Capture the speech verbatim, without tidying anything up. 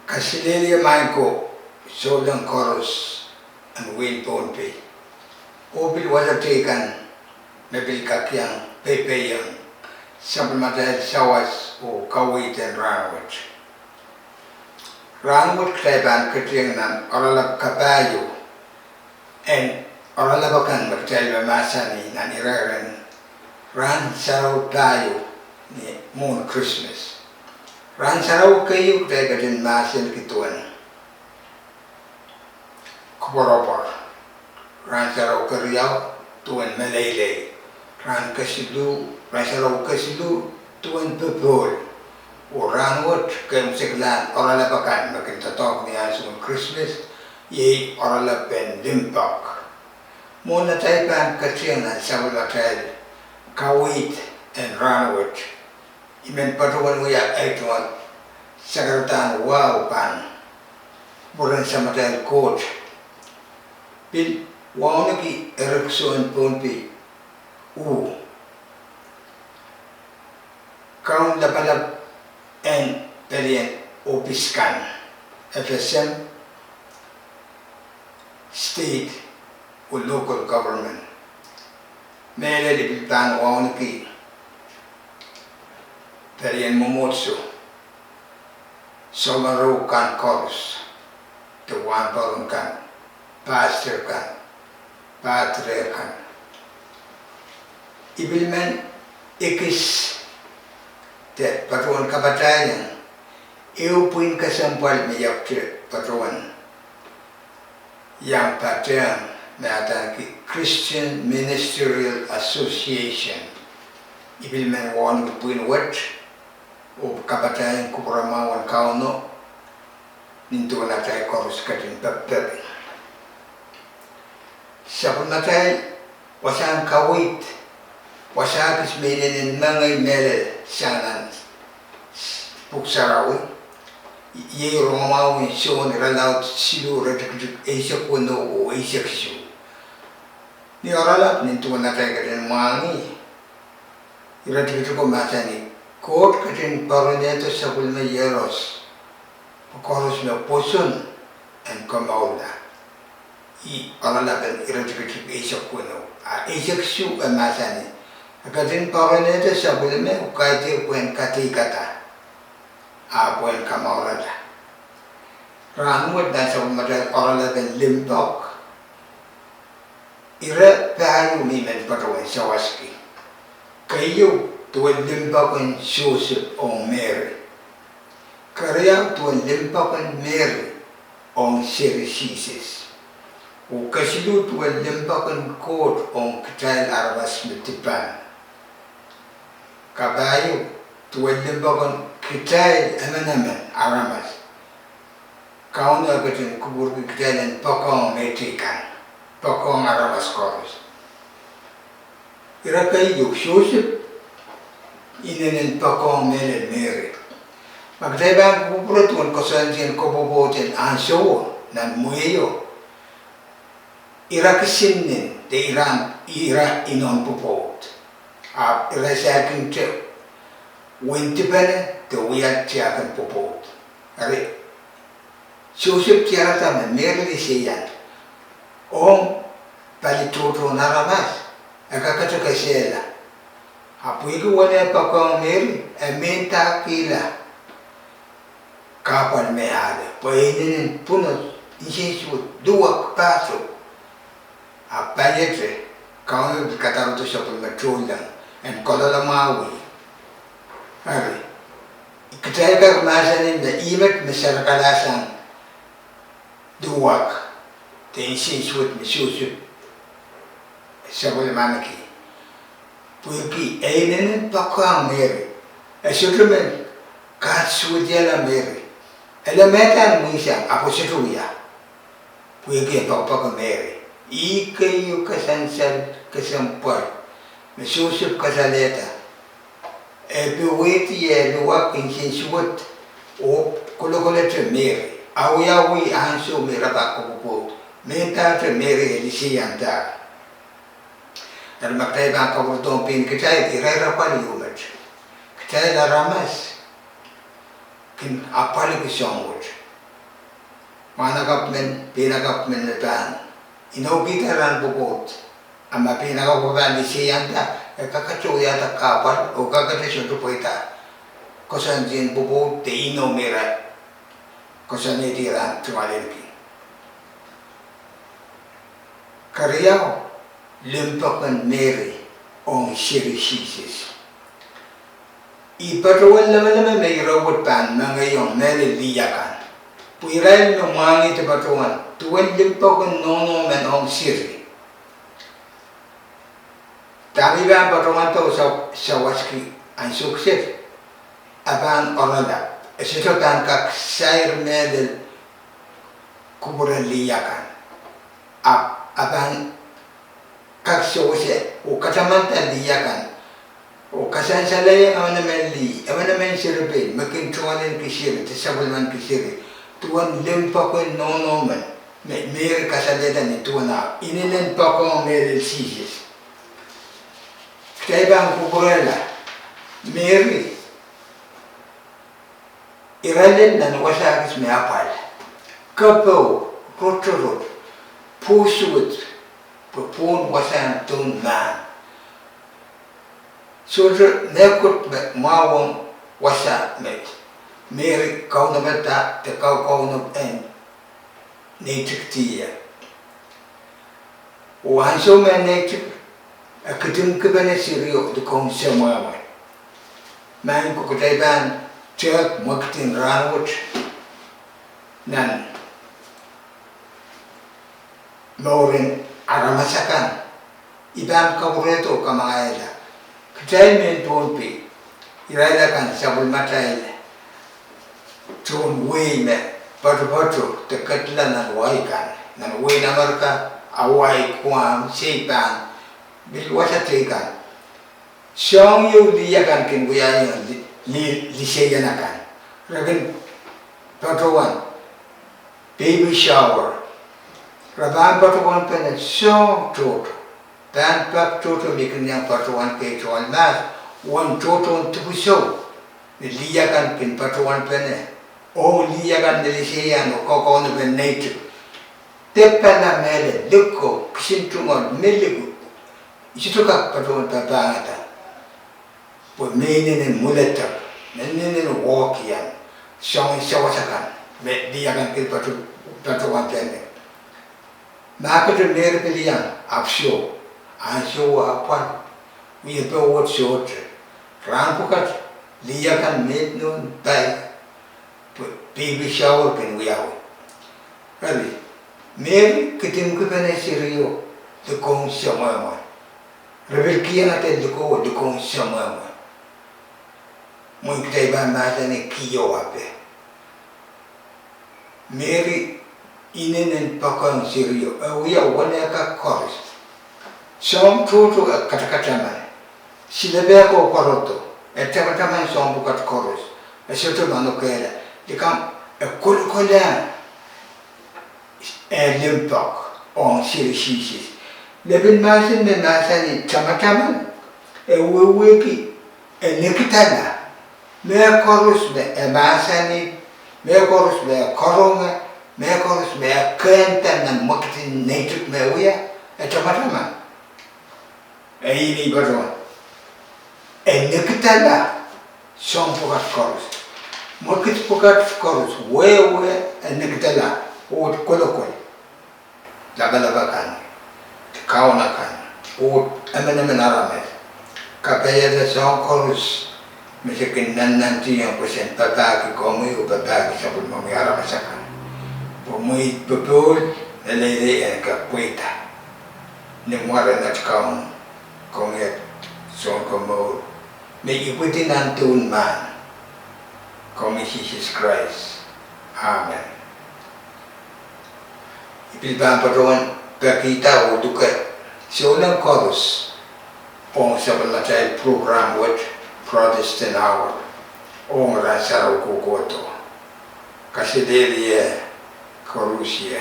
Kaselehlie maing ko, souleng koaros en wehin Pohnpei, oh pil wasa teikan me pil kak iang peipeiong sapwellimatail sawas oh kaweid en rahnwet. Rahnwet kitail pahn ketieng nan oaralap kapahieu en oaralap akan me kitail mahmahsanih nan irairen Rahn Sarawi pahieu ni mwohn Krismas. Rahn Sarawi keieu kitail ketin mahsenki duwen koapworopwor. Rahn Sarawi keriau duwen meleilei. Rahn kesiluh, Rahn Sarawi kesiluh duwen popohl. Oh rahnwet keimwseklahn oaralap akan me kin doadoahk ni ansou en Krismas, iei oaralap en limpoak. Mwohn atail pahn ketieng nan sapwellimatail kaweid en rahnwet, I men patohwan wia ei tungoal sakaradahn wahu pahn kupwuren Samatail Koht, pil wauneki erekiso en Pohnpei uh kaun lapalap en pelien ohpis kan, FSM, state oh local government. Mehlel I pil pahn wauneki pelien mwomwohdiso, soumwahu kan koaros, de wahnpoaron kan, pastor kan, padre kan. I pil men ekis de patohwan kapatahieng ehu pwihn kesempwal me I ahpwete patohwan iang patehng, me adaneki Christian Ministerial Association. I pil men wauneki pwihn wet oh kapatahieng kupwuramwahu en Kauno nin duwen atail koaros ketin pekipeki. Sapwellimatail wasahn kaweid, wasa kis me inenen mengei mehlel sang nan Pwuhk Sarawi, iei Rongamwahu en Sohn, irelaud siluh, iretikitik eisek weneu oh eisek isuh. Ni oaralap nin duwen atail ketin mwahngih, iretikitik ko mahsanih, Koht ketin poaronehdo sapwellime iehros pwe koaros me pwoson en komourla. Ih oaralap en iretikitik eisek weneu. A eisek isuh e mahsanih, E ketin poaronehdo sapwellime oh kaidehn pwehn kadeikada, ahpw pwehn kamourada. Rahnwet nan sapwellimatail oaralap en limpoak, ire pahieu me I men patohwan sawaski. Keieu, duwen limpoak en Sosep ong Mery. Keriau, duwen limpoak en Mery ong seri Sises. Oh kesiluh, duwen limpoak en Koht ong kitail aramas me dipan. Kapahieu, duwen limpoak en kitail emenemen aramas. Kauno ketin kupwurki kitail en poakohng mehteikan, poakohng aramas koaros. Ire keieu, Sosep inenen poakohng mehlel Mery. Ma kitail pahn kupwure duwen koasoandi en kopwopwoud en ahnsowo nan mwehio, ira kisin nin de ira, ira inoun pwopwoud. Ahpw ira saikinte wendipene de wia tiahk en pwopwoud. Eri Sosep diarada me Mery liseian ong pali tohtohn aramas, e kakete kesehla. Ahpw pwehki weneu poakohng Mery, e mehndahkihla kahpwal me ale, pwe e inenen pwunod, nsensuwed, luwak, pahtou. Ahpw paliete, Kauno pil kadarodo sapwellime tohnleng en kololamwahu ih. Eri, kitail kak mahsanih me ih met me sarakalahsang luwak de nsensuwed me Sosep sapwellimaniki. Pwehki e inenen poakohng Mery, e sohte men kahsuwediala Mery. Ele mehteikan mweisang ahpw e sohte wia. Pwehki e poakopoake Mery. Ih keieu kasansal kesempwal me Sosep kasalehda. E powehdi eh luwak, nsensuwed, oh kolokolete Mery. Awiawi ansou me ira pahn kopwopwoud, mehnda Mery e liseiandahr. Eri ma kitail pahn kapwuredohng pein kitail, ire ire apwal ieu met. Kitail aramas kin apwaliki soahng wet. Mwahnakapw men, peinakapw men me pahn inoukihda rahn pwopwoud, a ma peinakapw pahn liseianda, e kakete wiahda kahpwal oh kakete sohte pweida koasoandi en pwopwoud de inou me ira koasoanehdi rahn tungoalenki. Keriau, limpoak en Mery ong seri Sises. I patohwan lemeleme me ire wet pahn mengeiong mehlel lih akan, pwe irail me mwahngih de patohwan duwen limpoak en nohno men ong seri. Dahme I pahn patohwanda oh sa- sawaski ansou kiset, a pahn oaralap, e sohte pahn kak sair mehlel kupwuren lih akan, ahpw a pahn kak sewese oh katamanda lih akan oh kasansalehiong emenemen lih, emenemen serepein me kin tungoalenki seri de sapwellimaniki seri, duwen limpoak en nohno men me Mery kasalehda ni duwen ah inenen poakohng mehlel Sises. Kitail pahn kupwurehla Mery, ira lel nan wasa kis me apwal, kapou, rotorot, pwohsuwed, pwe pwohn wasahn dohn mahn. Sohte mehkot me mwahu ong wasa me Mery kaunopada de kaukaunop en neitikdi ie. Oh ansou me neitik, e kidimkipene serio likou en semwehmwe. Maing ko, kitail pahn tehk mwekid en rahnwet nan mouren aramas akan, I pahn kapwurehdo kamangaiahla kitail mehn Pohnpei, irail akan sapwellimatail tohn wehi me poatopoato de ketila nan wai kan, nan wehin Amerika, Hawaii, Guam, Saipan, pil wasa teikan. Soahng ieu lih akan kin wiahiong li- li- liseian akan, re kin patohwan baby shower. Re pahn patohwanpene soahng tohto, pahn pak tohto me kin iang patohwan kei tohn mahs, uwen tohtohn dipwisou me lih akan kin patohwanpene ong lih akan me liseian oh kaukaunopen neitik. Depala mehlel, likou, kisin tungoal, meliku, I sohte kak patohwan papahngada, pwe me inenen mwuledek, me inenen wahkian soangen sawas akan me lih akan kin pato- patohwanpene. Mahkete Mery pil iang ahpw soh, ansou apwal, wiepe wet sohte, rahn pwukat, lih akan met nohn pai, pwe baby shower kin wiawi. Eri, Mery kidimkipene serio likou en semwehmwe. Re pil kihong irail likou, likou en semwehmwe. Mwein kitail pahn mahsanih kiowape, Mery inenen poakohng serio, e wia wenehka koaros. Soahng tohto e katakataman, silepe ko koarodo, e tamataman soahng pwukat koaros, e sohte manokehla. Likamw, e kolkolehng eh limpoak ong seri Sises. Lepin mahsen me mahsanih tamataman, e wehwehki e nekidala mehkoaros me e mahsanih, mehkoaros me e karonge, mehkoaros me e kehnda nan mwekid en neitik me wia, e tamataman. E ih me I patohwan, e nekidala soahng pwukat koaros. Mwekid pwukat koaros, wehwe, e nekidala, oh kolokol. Lapalap akan, kaun akan, oh emenemen aramas, kapaiada soahng koaros me se kin nannantiong pwe sen papahki komwi oh papahki sapwellimomwi aramas akan, pwe mwehi popohl, leleilei en kak pweida ni mwaren at Kaun, komwi at Sounkomour, me ipwidi nan dohn mahn, komwi Sises Krais. Amen. I pil pahn patohwan pekihda oh luke souleng koaros ong sapwellimatail program wet, Protestant Hour, ong rahn sarawi kohkohdo. Kaselehlie koarusie.